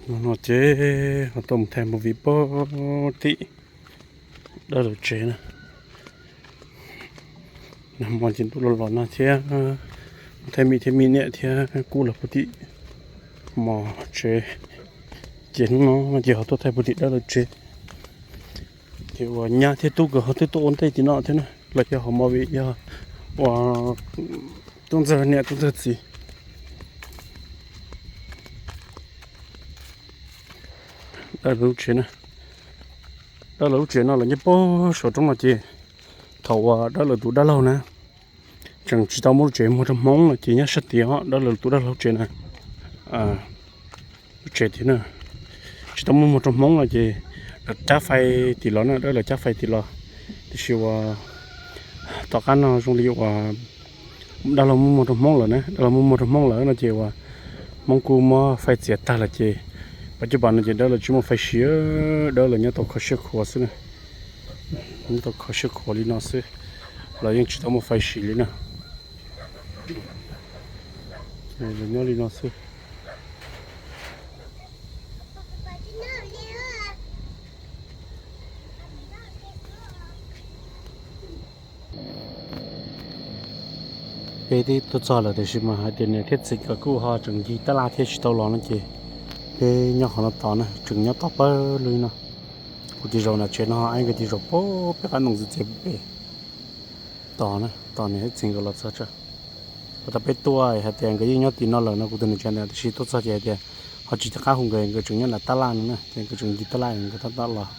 Hnub no ces ho tuaj mus thaij movie pem tim dab laug tsev na. Nag hmo ces ntuj los los nag thiab, mus thaij me thiab me niam thiab kuj los pem tim mos tsev. Ces hnub no ces ho tuaj thaij pem tim dab laug tsev. Ces uas nyab thiab tub nkawd ho twb tuaj ua ntej tim no thiab na, los yog ho movie yog uas tub ntxawg niam tub ntxawg txiv. Dab laug lub tsev na, dab laug lub tsev no los nyob pem saum roob no ces thaum uas dab laug tus dab laug na tseem tsis tau muab lub tsev muag rau Hmoob no ces nyob sab tid os, dab laug tus dab laug lub tsev na, lub tsev tid na, tsis tau muab muag rau Hmoob no ces lawv cab fais tim los na, dab laug cab fais tim los. Tiam sis uas tom qab no zoo li uas dab laug muab muag rau Hmoob lawm na, dab laug muab muag rau Hmoob lawm no ces uas Hmoob kuj muab fais txiav tag lawm ces pas cub pas no ces dab laug tsis muaj fais siv, dab laug nyob tau kho siab khuav xwb na. Nyob tau kho siab khuav li no xwb, los yeej tsis tau muaj fais siv li na. Nyob li no xwb. Peb twb tuaj txog lawm tiam sis mas hais tias niam thiab txiv nkawd kuj ho tseem ncig tab laj thiab tsis tau los no ces peb nyob qhov no tos na, tseem nyob tos pawg lug no. Kuv ces zaum nram tsev no, nkawd ces zaum pem qab ntoo txiv txiav pem tos na, tos niam thiab txiv nkawd los txog tso. Ua tau peb tuaj hais tias nkawd yeej nyob tim no lawm no, kuv tus niam tsev ntawd tiam sis tuaj txog ces hais tias ho tsis rov qab hu nkawd, nkawd tseem nyob nram tab laj no na, ces nkawd tseem ncig tab laj nkawd tab tom los.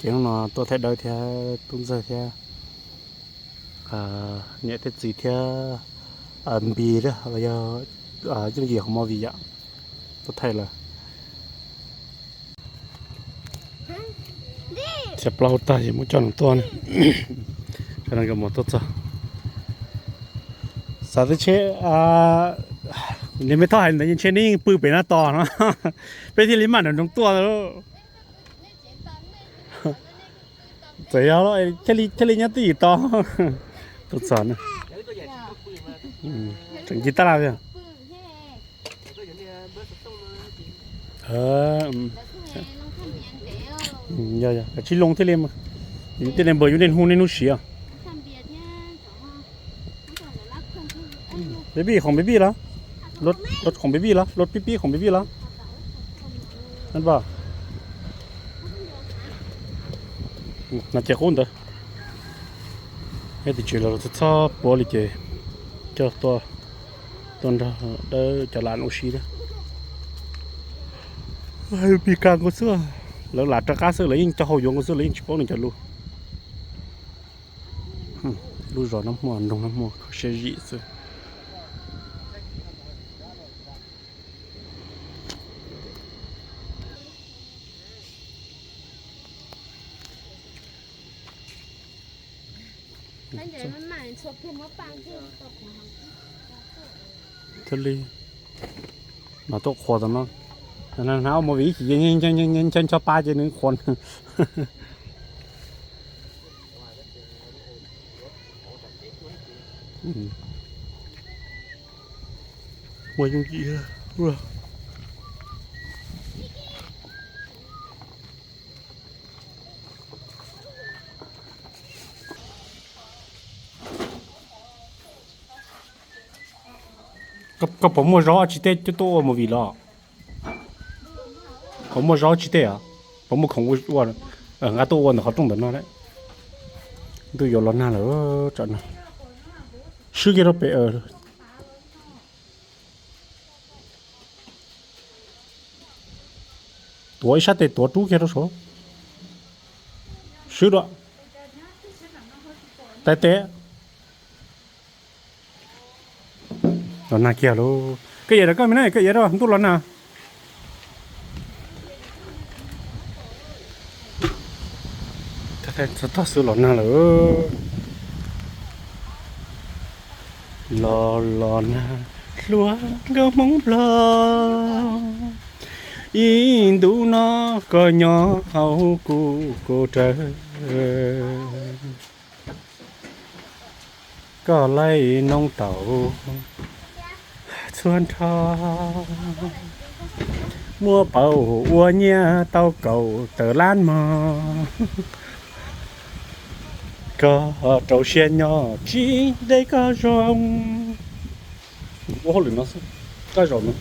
Ces hnub no tuaj thaij dawb thiab tub ntxawg thiab niam thiab txiv thiab Npis thiab los yog Yooj Yim hauv movie yom, tuaj thaij lawm. Txiav plaub hau tag ces muab coj nws tuaj na. Sawv daws nkawd mus tuaj txog. Xav twb tsheb, nws me thoj hais ntawd ntshe nws yeej pw pem no tos no, peb thiaj li maj nroos nroos tuaj. Txawm yog thiaj li nyob twj ywm tos. Tuaj txog na. Tseem ncig tab laj thiab. Yog yog, kav tsij loo thiaj li mas. Thiaj li npawg yus niaj hnub niaj hnub siv. Peb pib khoom peb pib los, los khoom peb pib los, los pib pib khoom peb pib los. Npawg, no ces qub ntawd. Nyob tim tsev los txhob txhob puav li ces coj tuaj, tuaj nrog dawb cov lam ua si thiab. Pis kas nkaus xwb, lawv lam rov qab xwb, lawv yeej cov hau yuav nkaus xwb, lawv yeej tsis paub nws cov lus. Lub zos Nab Hmuaj, nroog Nab Hmuaj kho siab zim xwb. Thiaj li no tuaj qhuas tom no, hnav ua movie ib chim ncho ncho pa ces nws qhuas. Ua yooj yim. Koj puas muaj zaub tsis tej coj tuaj ua movie los? Puas muaj zaub tsis tej os? Puas muaj khoom ua, nqa tuaj ua ntawm qhov rooj ntawm no lawm? Ntuj yuav los nag lawm tsam no. Swb kiag rau pem. Tuav ib sab tes tuav rub kiag rau saud. Swb dua. Tais tes. Los nag kiag lauj. Koj ev rau koj me na, koj ev rau ntuj los nag. Txog tog xwb los nag lawm. Los los nag hlua nkauj Hmoob Nplog, ib ntu no koj nyob hauv kuv kaum rawv. Koj laij noob taus. Txhua nrho muab pauv ua nyiaj tau kaum tawm lab mog. Koj rau siab nyob tsis deb koj zoo. Ua hauj lwm no xwb, koj zaum no.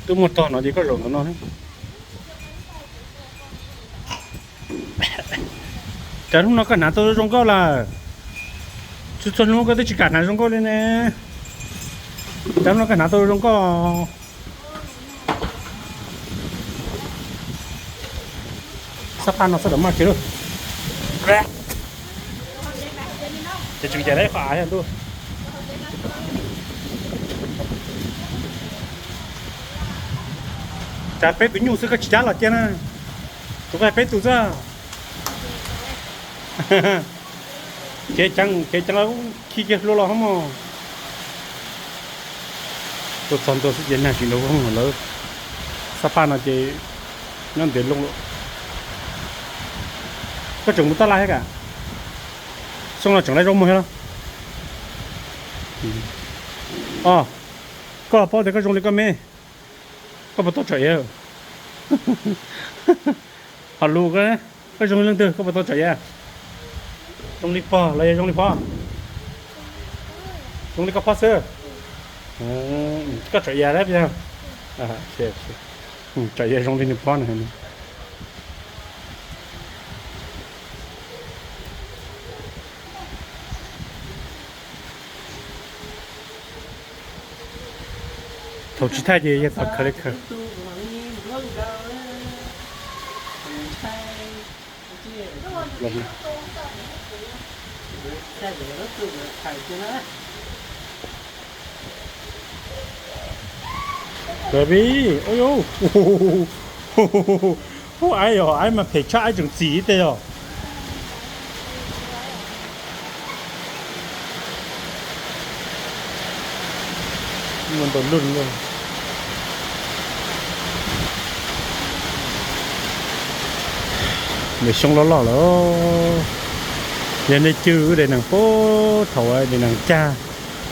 Twb muaj tog no ces koj zaum ntawm no. Cas hnub no koj hnav tau zoo nkauj lawm? Txhua txhua hnub koj twb tsis kam hnav zoo nkauj li ne. Cas hnub no koj hnav tau zoo nkauj? Xab phaj no xab dam maj kiag lauj. Ces tseem cais lawm qhov av thiab ntuj. Cas peb tus nyuj xwb koj tsis cab los cia na. Tus koj peb tus xwb. Kev ceev kev ceev los khi kiag hlua los hov mog. Tuaj txog ntua xwb ces nag tsis nrau lawm. Xab phaj no ces nyob ntev loo lawm. Koj tseem mus tab laj thiab kam? Xyoo no tseem laj zoo muag thiab los? Os, koj los paub tias koj zoo li koj me, koj puas tau tsom iav? Ho lus, koj zoo li leej twg koj puas tau tsom iav? Zoo li pog los yog zoo li phob? Zoo li koj phob xwb. Koj tsom iav lawm puas yog? Tsom iav zoo li nws phob no. Thaum tsis thaij ces yog thaum khaws li khaws. Baby, ui, hu, aib yog aib mas phem tshaj, aib tseem txim ib teg yog. Ntau lug, nws xyoob loj loj lawm. Yog nej cwj wb daim neeg puag thaum daim neeg cag,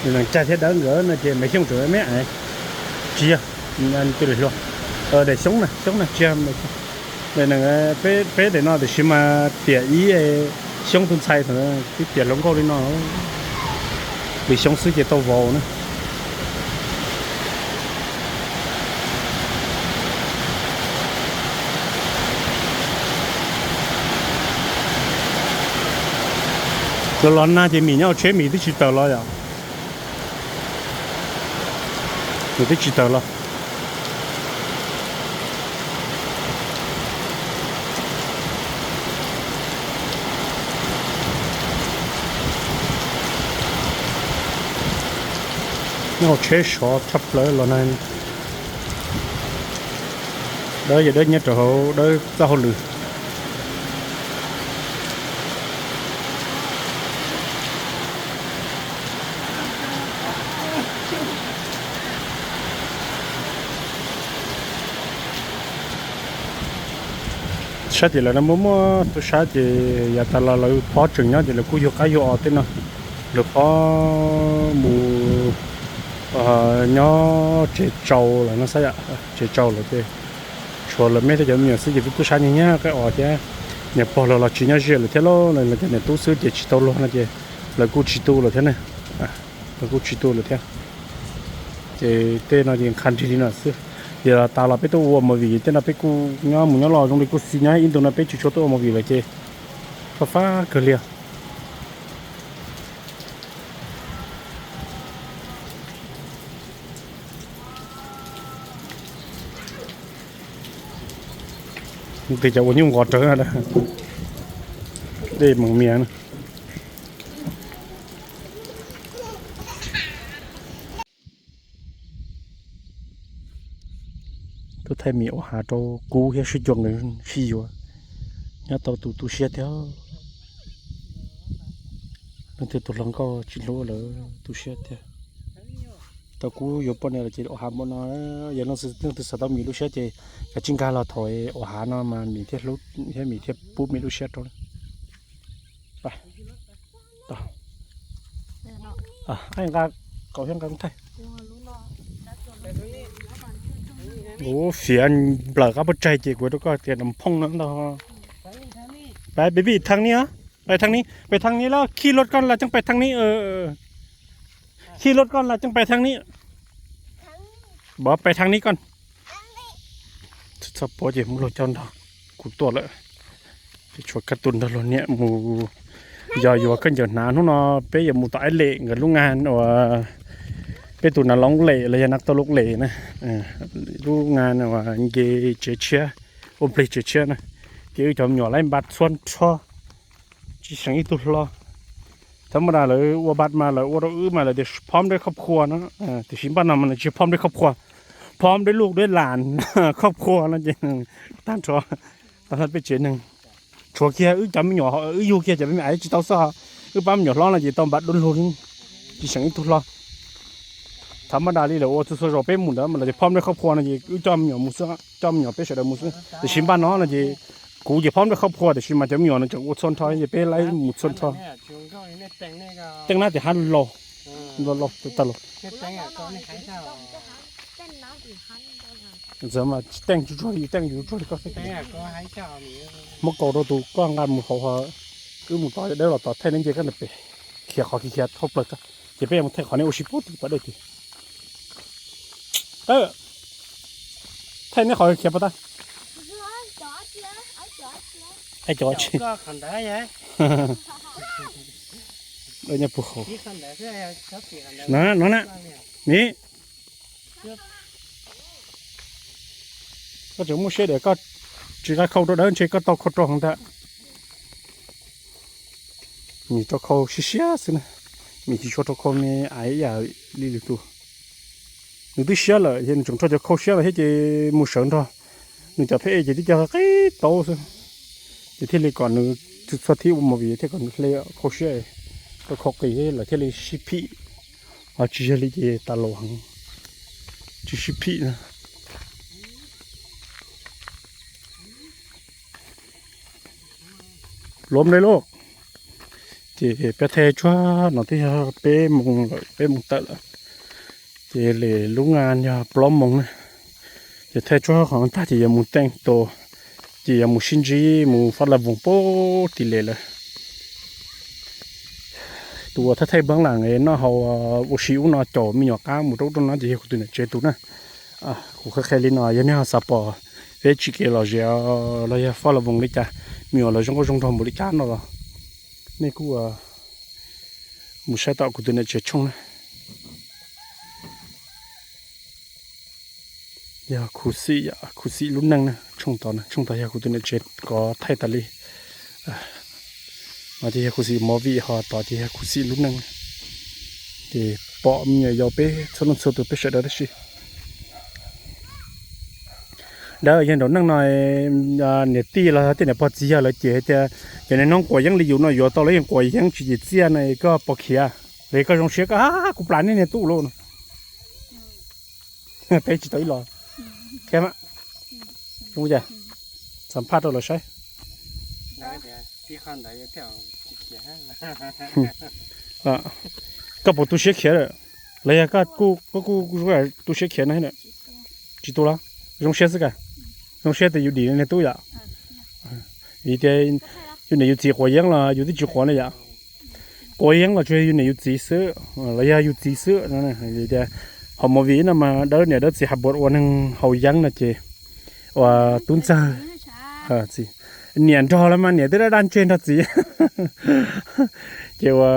daim neeg cag thiab dawb nkawd no ces Maiv Xyooj tseem me me, tsis yog, twb li hlua. Daim xyoob na, xyoob na tsis yog. Daim neeg, peb daim no tiam sis mas tiam ib xyoob tus ntxhais thaum twb tiam hluas nkauj li no, li xyoob xwb ces tau vauv na. Los los nag ces Mim nyob hauv tsheb, Mim twb tsis tawm los yom. Nws twb tsis tawm los. Nyob hauv tsheb sov tshaj plaws los nag. Dawb yog dawb nyob rau hauv dawb txoj hauj lwm. Sab tim lawv no muaj muaj tub sab ces yav tas los lawv phob tseem nyob ces lawv kuj yuag qab yuag os tej no. Lawv phob mus nyob tsev tsau lawm no xwb, tsev tsau lawm ces tshuav lawv me thiab cov me nyuam xwb ces tub tub sab nyiag nyiag qab os thiab. Niam pog los los tsis nyob ze lawm thiab lauj, los cov niam tub xwb ces tsis tau luag no ces lawv kuj tsis tu lawm thiab ne. Lawv kuj tsis tu lawm thiab. Ces tej no ces qha nrig li no xwb. Ces tas los peb tuaj ua movie, tej no peb kuj nyob mus nyob los zoo li kuj xis nyob ib ntu no peb tsis tshua tuaj ua movie lawm ces fab fab kawg li. Twb cov ua nyuj nqos rawv na, dej meem mias na. Tuaj thaij Mim ua hav rau Kub thiab Swb Cuag nkawd sib yuav. Nyob tau tus tu siab tiag. Leej twg tus hluas nkauj tsis hlub lawm tu siab tiag. Tau Kub yuav poj niam lawm ces ua hav npaum no, yog leej twg xav tau Mim lub siab ces kav tsij nkag los thaum ua hav no mas Mim thiaj hlub thiab Mim thiaj pub Mim lub siab rau. Nqa, nqa kom thiab nqa thaij. Kuv fiav nplawm qab puab tsaig ces kuv rau koj tias nws phooj no ntag. Peb, peb pib thaj ni, peb thaj ni, peb thaj ni lawm, khij luj koj los coj peb thaj ni, khij luj koj los coj peb thaj ni, peb thaj ni koj. Txhob pov ces muab luag coj nrog kuv tuaj lawm. Tshuav kab tus nrog luag niam mus, yog yuav khaub ncaws hnav. Hnub no peb yuav mus tom Aib Lem nkawd lub ngan uas peb tus nas loob lem los yog nas tau loob lem na, lub ngan uas nce tsev tshiab, ua plig tsev tshiab na, ces wb cov me nyuam laib npab txhua nrho, tsis seem ib tug hlo. Thaum ub mas lawv ua npab mas lawv ua rau wb mas lawv tias phob nreb khob khua no, tiam sis npaj no mas nws tsis phob nreb khob khua, phob nreb luj nreb las khob khua no ces tag nrho tau peb tsev neeg. Tshuav kiag wb cov me nyuam, wb yug kiag cov me me aiv tsis tau xwb, wb pab me nyuam hlob no ces tau npab dua lug, tsis seem ib tug hlo. Thaum ub mas li lawv ua txhua txhua zaus peb mus ntawd mas lawv tias phob nreb khob khua no ces wb coj me nyuam mus xwb, coj me nyuam peb sawv daws mus xwb. Tiam sis npaj no no ces kuv ces phob nreb khob khua tiam sis mas cov me nyuam no tseem ua txhua nrho ces peb laib mus txhua nrho. Teej nab tias hab laus, laus laus tag laus. Ntxawm mas tsis teej tsuag tsuag li, teej yuav tsuag li koj. Muab kaus rau tus koj nqa mus hauv, wb mus tod, dawb los tod thaij neb nce koj ntawm pem, khiav qhov khiav khiav thauj plaws koj, ces peb yuav mus thaij qhov nej ua si puag tim pas dej tid. Thaij neb qhov khiav pas tag. Ai cov tsis, nyob puag hauv no na, miv. Koj tseem muaj siab tias koj tsis nqa khau rau dawb ntshe koj tau khau rau heev ntag. Miv rau khau siab siab xwb na, miv tsis tshua rau khau me aiv ib yam li lwm tus. Nws twb siab lawm ces nws tseem rau cov khau siab lawm thiab ces mus sawv nrog nws cov pheb ces twb cog qib taub xwb, ces thiaj li kom nws txhua txhua thib ua movie thiaj kom nws hle khau siab, rau khau qis lawm thiaj li sib phim. Ho tsis yog li ces tas laus heev, tsis sib phim na. Luav nplej lauj. Ces peb thaij tsuag no twb yog peb moos lawm, peb moos tawm lawm. Ces lem lub naj yog plaub moos na. Ces thaij tsuag qhov no tag ces yuav mus teej tus, ces yuav mus sib ntsib mus Fab Laj Voos pem tim lem lawm. Tus uas thaij thaij npaab lam noj hau ua si ub no caum me nyuam qab mus rau ub rau no ces yog kuv tus niam tsev tus na. Kuv qhia qhia li no yog nej ho xav pom peb tsim kev lom zem los yog Fab Laj Voos li cas, me nyuam lawv zoo nkauj zoo nraug npaum li cas no los nej kuj mus saib tom kuv tus niam tsev tshooj na. Yog khuv xim, khuv xim lub neej na, tshooj tod na, tshooj tod yog kuv tus niam tsev kov thaij tas li. No ces yog khuv xim movie, ho tod ces yog khuv xim lub neej. Ces pom me nyuam yaus peb txhua leej txhua tus peb sawv daws tab sis dawb yog nraum neej no niam tij los tej niam pog txiv yawg lawv ces hais tias cov niag noob quav yeeb li yus no yuav tau lawv yeej quav yeeb tsis tsim txiaj no koj puas khiav? Los koj zoo siab koj, kuv plam nej niag tub lauj no. Peb tsis tau ib los. Khiav mas. Zoo cas? Xam phaj rau lawv saib. Koj puas tu siab khiav lawm? Los yog koj kuj tu siab khiav no? Tsis tu los? Zoo siab xwb kag. Zoo siab tias yus dim niag tub yom? Vim tias yus niam yus txiv quav yeeb los yus twb tsis quav na yom? Quav yeeb los tsuas yus niam yus txiv xwb, los yog yus txiv xwb. Tias hauv movie no mas dawb niam dawb txiv has puas ua neeg haus yeeb no ces ua tub ntxawg, niam nrog los mas niam twb daj daj ntseg nrog txiv. Ces ua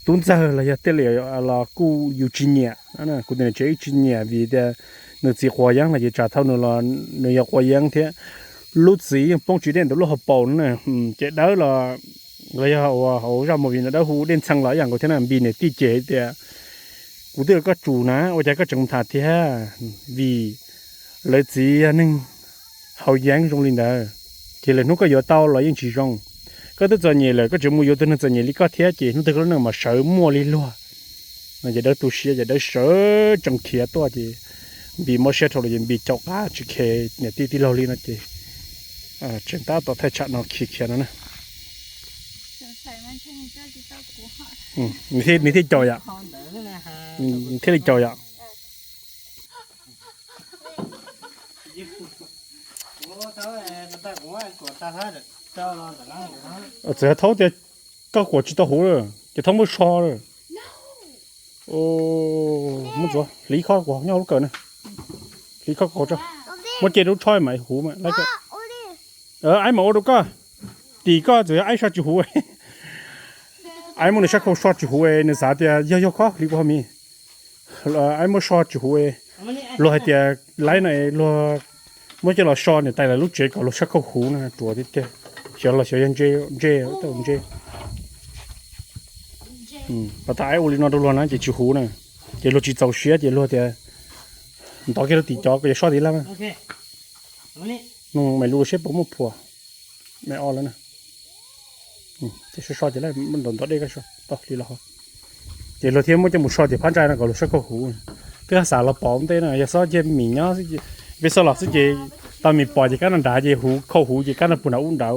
tub ntxawg los yog tej li los kuj yus tsis nyiam, kuv tus niam tsev wb tsis nyiam vim tias nws txiv quav yeeb los ces tsam thaum nws los nws yog quav yeeb thiab. Lub txiv yeej poob tsis dej ntawm lub hauv paus no na. Ces dawb los los yog ua hauv zaj movie no dawb hu dej ntxhee los ib yam nkaus thiab na, vim niam tij ces tias kuv twb ua koj tsum na ua cas koj tseem mus tham thiab? Vim lawv txiv yog neeg haus yeeb zoo li ntawd, ces lwm hnub koj yuav tau los yeej tsis zoo. Koj twb txom nyem lawm koj tseem mus yuav tus neeg txom nyem li koj thiab ces hnub twg koj lub neej mas sawv muaj li luag. No ces dawb tu siab ces dawb sawv tsees khiav tuaj ces Npis mob siab dhau lawm ces Npis caum qab tsis kheev niam tij tij laug li no ces tseem tab tom thaij tsham no khiav khiav no na. Nws thiaj, nws thiaj caum yom. Nws thiaj li caum yom. Txawm yog Thaub tias koj kuam tsis tau huv lawm ces Thaub muab so lawm. Muab ntxuav, hliv khob kuam nyob hauv lub kawm na. Hliv khob kuam tso. Muab ce rau lub tsho mas huv mas lawm. Aib mam ua rau koj. Tim koj txawm yog aib so tsis huv. Aib muab nws sab khau so tsis huv, nws xav tias yog yog khob hliv kuv ho mis. Aib muab so tsis huv. Luag hais tias laib no luag muab coj los so niam tais lawv lub tsev kom luag sab khau huv na, ruam tiag tiag. Xyov los xyov yog ntse, ntse, ntse. Pas tas aib ua li no rau luag na ces tsis huv na, ces luag tsis txaus siab ces luag tias ntov kiag rau tim cov ko yuav so tim lawm. Nug maiv lus seb puas muaj phuam. Maiv o lawm na. Ces so so ces lawm, ntov ntov dej ko so tau hliv los ho. Ces luag thiaj muab coj mus so tim phab ntsa no kom luag sab khau huv. Twb xav los pom ua ntej no, yog xob cia mim nyob, peb xob los xwb ces tau mim pom ces kab no nrad ces huv khau huv ces kab no puag nram ub nrad.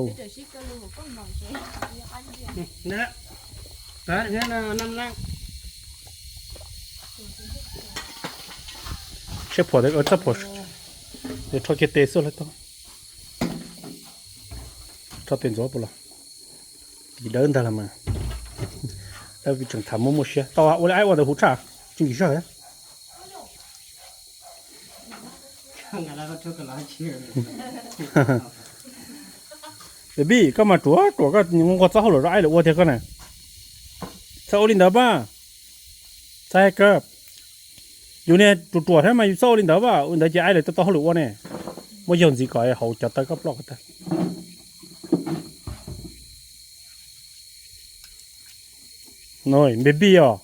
Seb phuam, txoj phuam, rho kiag tes xwb los tau. Rho tes ntxuav puas los? Tis dawb ntag los mas. Dawb tseem tham muaj muaj siab tau ua li aib ua ntawd huv tshaj, tsis nkim zog. Baby, koj mas ruam ruam, koj nquag txoj hauj lwm rau aib lawv ua tiag koj na. Txhob ua li ntawd pab. Txhob hais kawg. Yus niag ruam ruam thiab mas yus txhob ua li ntawd pab, ua li ntawd ces aib lawv tau tau hauj lwm ua ne. Muab yaug ntxiv kom hauv cov taw koj ploj ko tag. Baby os.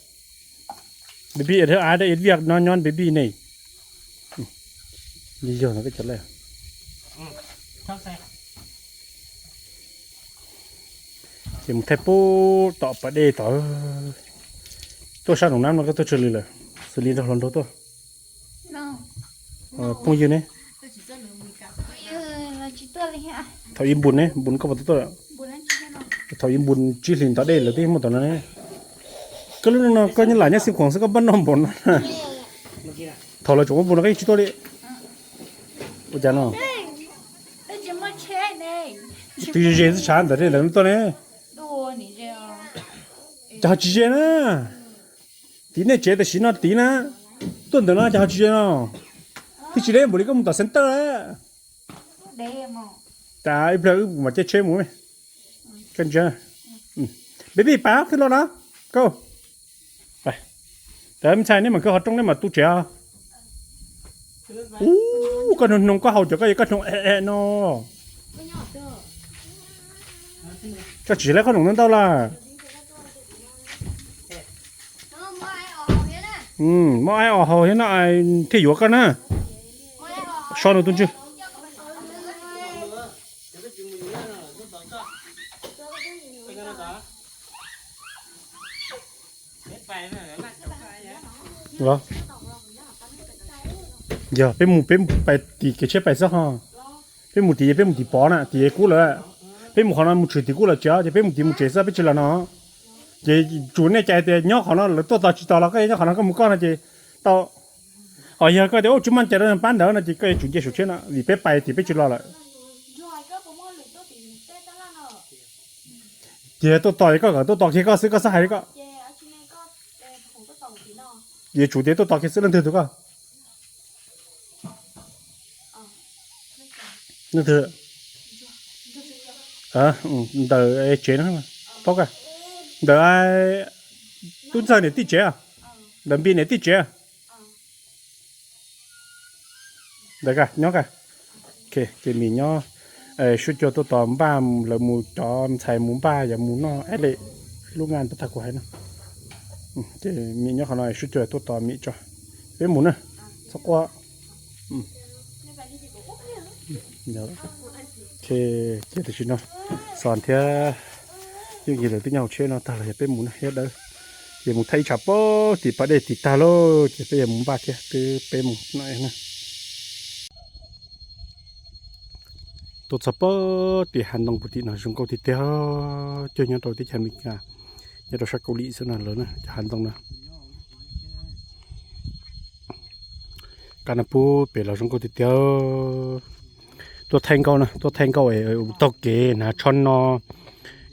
Baby, a, a, a, viaj no nyob baby ne. Li yog no koj cov lawm. Ces mus thaij pub tom pas dej tod. Tuaj sab nraum nab no koj tuaj tsw lwm lawm, xws li nrog hluas nraug tuaj. Phooj ywg ne? Thaum ib npun ne, npun koj puas tau tuaj? Thaum ib npun tsib hlis ntov dej lawm twb muaj tom no ne. Koj lub no koj nyob lam nyob xeev khuam xwb koj npaj noj npaum no. Thaum lawv tseem ua npun no koj yeej tsis tuaj li. Ua cas no? Twb ze ze xwb tshav ntawm dej ntawd tuaj ne. Cas ho tsis ze na? Tiv nej tsev tam sim no tiv na. Tuaj ntawm no cas ho tsis ze no? Twb tsis deb npaum li koj mus tom center. Cas ib pliag wb mam caij tsheb mus. Koj ntsia. Baby, pab khwb los no. Koj, me ntxhais, neb mam khwb qhov rooj neb mam tu tsev os. Ub, koj hnoos hnoos koj haus cov koj, koj hnoos e e no. Koj tsis lab qhob noom ntau ntau lawm. Muab aib os haus thiab no thiaj yuav koj na. So nws tus ntswg. Yog peb mus peb pais tim kev tsheb pais xwb ho. Peb mus tim, peb mus tim pov na, tim kub lawm. Peb mus qhov no mus tshwm tim kub lawm tsev ces peb mus tim mus tsev xwb peb tsis los no. Ces tsum nej cais tias nyob qhov no lawv tuaj tos tsis tos los koj nyob qhov no koj mus koj no ces tau. Ho yog koj tias ua tsis muaj cai rau pab ntawd no ces koj yuav tsum nce saum tsheb no vim peb pais tim peb tsis los lawm. Ces tuaj tos koj kom tuaj tos kiag koj xwb koj xav hais li koj. Yuav tsum tias tuaj tos kiag xwb leej twg tus koj. Leej twg? Ntawm tsev no, paub koj. Ntawm tub ntxawg niam tij tsev, ntawm Npis niam tij tsev. Ntawm koj nyob koj. Ces Mim nyob, suab cua tuaj tos npaj lawv mus cov ntxhais mus npaj yog mus noj aib lem lub naj npaj tag kuv hais no. Ces Mim nyob qhov no suab cua tuaj tos Mim tso. Peb mus na, txhob quaj. Ces tam sim no Xos thiab Yooj Yim lawv twb nyob hauv tsheb no tag los yog peb mus na thiab dawb. Ces mus thaij ib tshav pab tim pas dej tim tag lauj ces peb yog mus npaj thiab twb peb mus no na. Tuaj txog pab tim hav ntoo puag tim no zoo nkauj tiag tiag, cuag nyob rau teb chaws Amelikas. Rau sab Kaus Lim xwb na lawv na, cov hav ntoo na. Kab no pub pem los zoo nkauj tiag tiag. Tuaj thaij nkauj na, tuaj thaij nkauj es taug kev hnav tsho no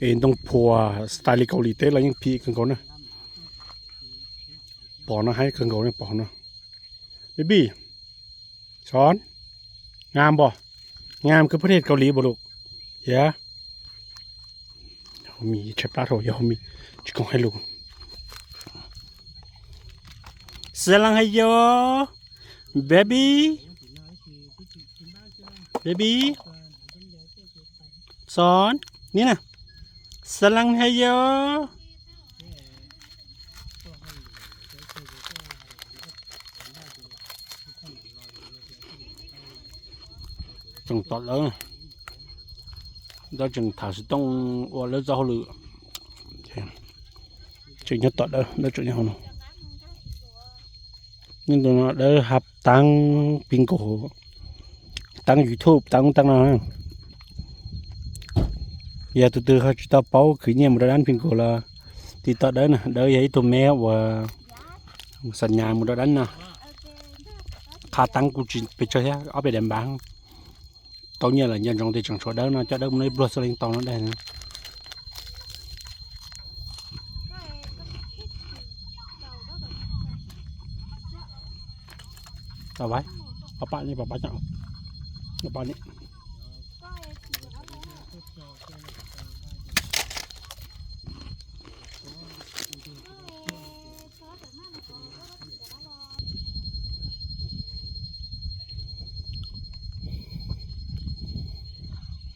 es ntoo phuam style li Kaus Lim teb los yeej phim kawg nkaus na. Pom no haib kawg nkaus ne, pom no. Baby, Son, งามบ่? งามคือประเทศเกาหลีบ่ลูก? Yeah. Hau mis tshaib plab dhau, yog hau mis tsis koom hais lus. Salam hayo, baby, baby, Son, ni na, Salam hayo. Tseem tom lawv, lawv tseem tham xov tooj ua lawv txoj hauj lwm. Tseem nyob tom lawv, lawv tseem nyob hauv no. Nyob ntawm no lawv hab taab Pingo, taab YouTube, taab ub taab no. Yog tus twg ho tsis tau paub khwv nyiaj mus rau dab Pingo los tiv toj Dawb na, Dawb yog ib tug me uas xa nyas mus rau dab no. Qha taab kuj tsis pes tsawg thiab, ob peb daim npav. Tau nyiaj lawm nco ntsoov tias tseem tshuav Dawb no, coj Dawb mus noj ib pluag xwb los yeej tau no dab.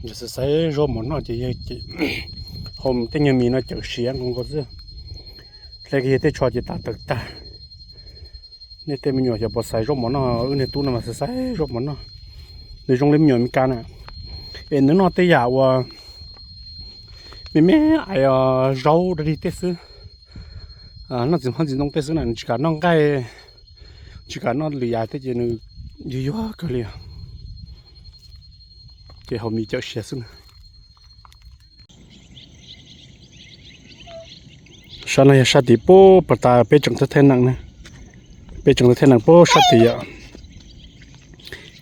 Yog xav xaiv zaub mov noj ces yog hau tej nyuag mis no cawm siav nkaus nkaus xwb. Hle kiag yawg tej tsho ces tas tawm tag. Nej tej me nyuam xyov puas xaiv zaub mov noj, wb niag tub no mas xaiv xaiv zaub mov noj. Nws zoo li me nyuam Amelikas na. Es nws noj tej yam uas me me ais zaub dog dig tej xwb. Noj txiv hmab txiv ntoo tej xwb na, nws tsis kam noj nqaij, tsis kam noj lwm yam tej ces nws yuag yuag kawg li. Ces haus mis cawm siav xwb na. Sab no yog sab tim pub pas tas peb tseem thawj thawj nees na. Peb tseem thawj thawj nees pub sab tim yom.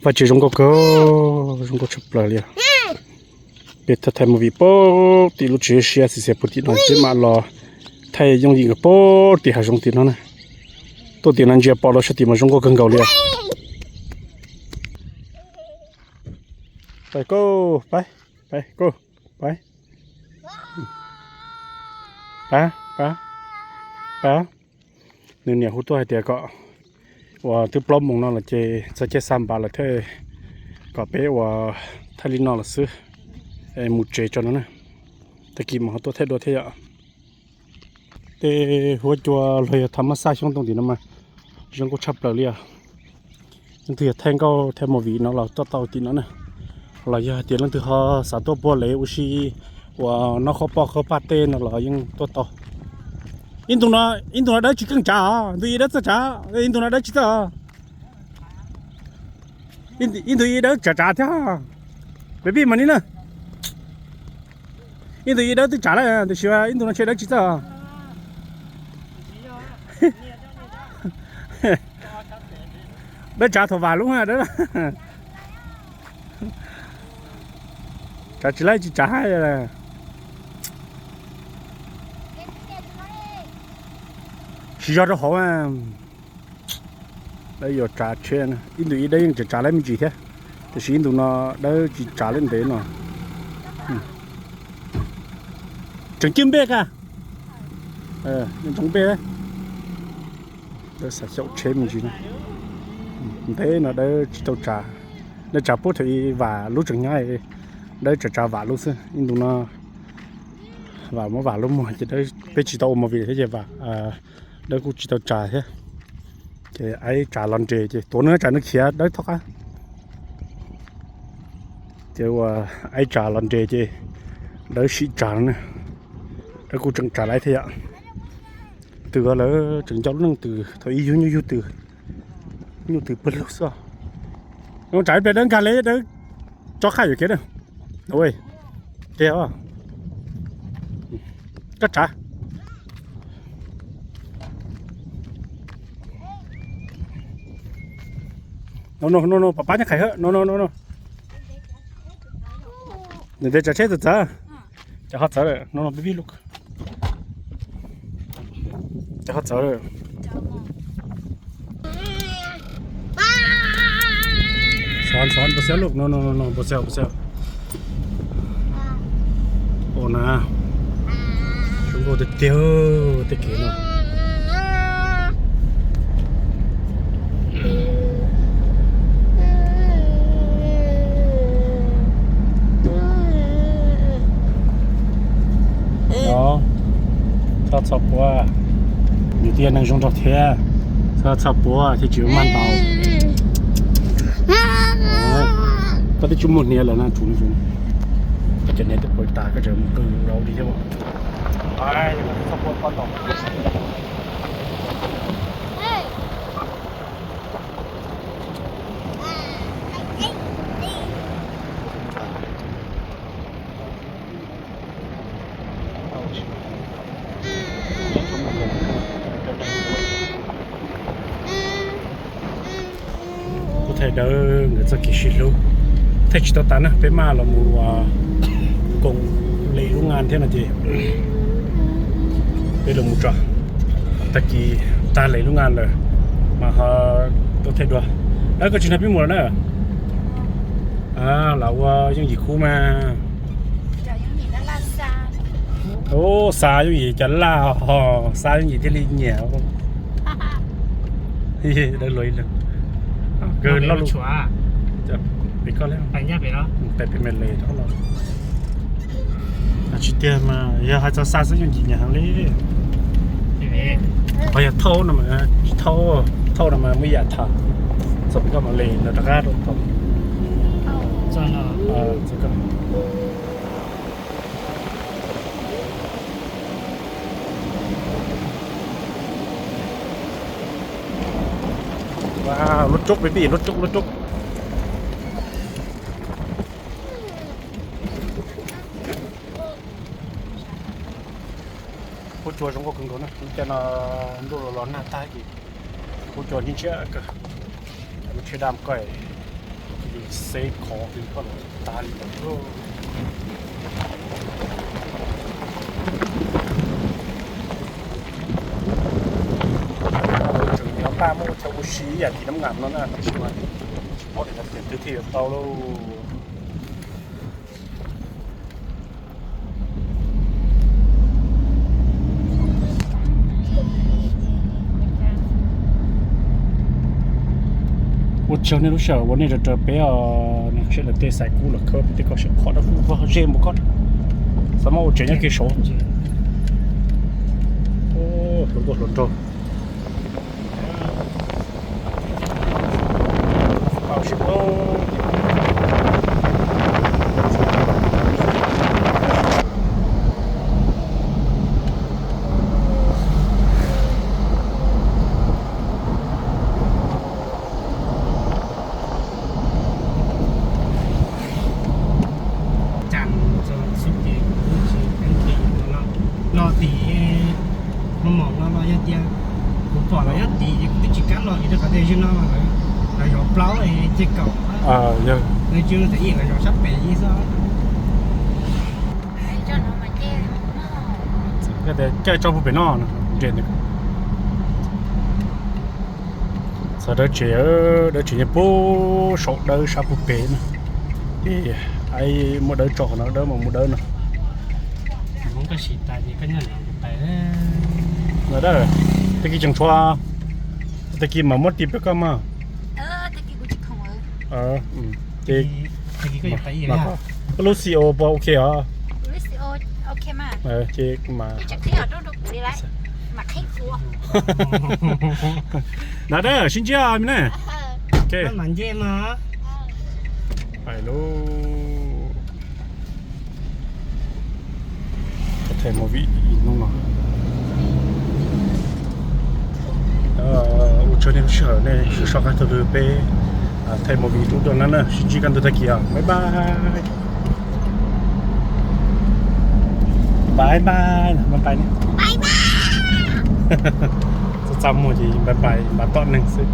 Vaj tsev zoo nkauj kawg, zoo nkauj tshaj plaws li os. Peb thawj thawj movie pub tim lub tsev siab xis xias puag tim no peb mam los thaij yooj yim nkawd pub tim hav zoov tim no na. Tuaj tim no ntsia pom lawv sab tim mas zoo nkauj kawg nkaus li os. Pab, pab, pab, pab, pab. Nws niam hu tuaj hais tias kom uas twb plaub moos no lawm ces txog caij xa npav lawm thiab, kom peb uas thaij li no lawm xwb, mus tsev tso no na. Tag kis mas ho tuaj thaij dua thiab yom. Tej huab cua los yog tham mab xaj xyoob ntoo tim no mas zoo nkauj tshaj plaws li os. Leej twg yog thaij nkauj thaij movie no los tuaj tau tim no na. Los yog hais tias leej twg ho xav tuaj puag lev ua si uas noj qhob poj qhob paj tej no los yeej tuaj tau. Ib ntu no, ib ntu no dawb tsis keej tsav os, ntu ib dawb txawj tsav, ib ntu no dawb tsis txawj os. Ib ntu ib dawb tsav tsav thiab. Baby mas ni na. Ib ntu ib dawb twb tsav lawm tiam sis ib ntu no ntshe dawb tsis txawj os. Dawb tsav thaum vam lub, tsav tsis laib tsis tsav. Tsis yog rau hauv. Dawb yuav tsav tsheb, ib ntu ib dawb yeej tsav tsav laib me ntsis thiab, tiam sis ib ntu no dawb tsis tsav laib ntev no. Tseem cwj npej ka, tseem npej. Dawb xav xyaum tsheb me ntsis na. Ntev no dawb tsis tau tsav, dawb tsav puag thaum ub vam lub tseem nyab, dawb tsav tsav vam lub xwb. Ib ntu no vam muab vam lub muag ces peb tsis tau ua movie thiab ces vam, dawb kuj tsis tau tsav thiab. Ces aib tsav los nres ces tuav nws tsav nws khiav dawb thoj qab. Ces ua aib tsav los nres ces dawb sim tsav no na. Dawb kuj tseem tsav laib thiab yom. Twb lawv tseem nco lub neej twg thaum ub yug nyuj yug twg, nyuj twg pawg lug xwb. Tsav ib pliag dawb nkag li dawb tso qhaj yuam kev na. Tiag, koj tsav, No no no no, pab pab nyob qhais hawb no no no no. Ntev ntev tsav tsheb txawv txawv. Cov ho txawv lawm no no pib pib lub. Cov ho txawv lawm. Xov xov npau xyab lub no no no npau xyab npau xyab. Ua na, zoo nkauj tiag tiag tej kev no. Txhob txhob puab, yus twb yog neeg zoo nraug thiab, txhob txhob puab thiaj tsis mag ntau. Koj twb tsis muaj hniav lawm na, tsum koj cov hniav twb puas tas koj tseem mus qw rau li thiab. Kuv thaij dawb nkawd txoj kev sib hlub. Thaij tsis tau tas na, peb maj los mus koom Lem lub ngan thiab no ces peb los mus tso. Tag kis tag Lem lub ngan lawm mas ho tuaj thaij dua. Dawb, koj tsis nrog peb mus los na. Lam ua yooj yim kub mas. Ub, xa yooj yim cov laj ho, xa yooj yim thiaj li nyiam. Dawb luag ib leeg. Kawg loj lus. Pem koj le. Pem me le rov los. Tsis tiag mas yog hais txog xa xwb yooj yim nyiam heev li. Ho yog thauj no mas tsis thauj, thauj no mas muaj yam tham. Txog pem koj mam le no rov qab rau tom. Lub roob peb pib lub roob, lub roob. Huab cua zoo nkauj kawg nkaus na, lub caij no ntuj los los nag tag ces huab cua ntshiab ntshiab kawg. Lub tsheb daj koj cia li xeb khov li koj los tag li lawm. Tseem nyob npaj muaj chaw ua si ib yam li Nab Ngas no na, tab sis mas tsis paub tias twg thiaj yuav tau lauj. Ua tsaug nej lub sij hawm uas nej raws raws peb os, seb lawv tej xaiv kub los khawb peb tej koj sib qhov dab kuj zej mus koj. Xav muab ua tsev nyob kev saud. Hluas nkauj hluas nraug. Cas xub ces kuv tsis keeb ti no, no tim maj mom no los yog tias kuv pom los nyob tid ces kuv twb tsis kam los vim rau qhov tias zaum no lawv zov plaub ces kaum, yog, lawv tsis mus tim ib, lawv zov sab pem ib xwb. Caij tso puag pem no, nres ntawd. Txog dawb tsev, dawb tsev nyob puag saum dawb sab puag pem no. Ces muab dawb tso qhov no, dawb mas muab dawb no. Tag kis tseem tshuav, tag kis mam muab tis peb koj mas. Ces koj lub xi o puas ok os? Ces na, sib ntsib me na. Hais lus. Thaij movie ib hnub no. Ua tsaug nej lub sij hawm nej soj qab taug lw peb thaij movie rub dua na, sib ntsib kaj ntug tag kis os, bye bye. Bye bye, bye bye. Txaj txaj muag ces bye bye, npam tom neeg xwb.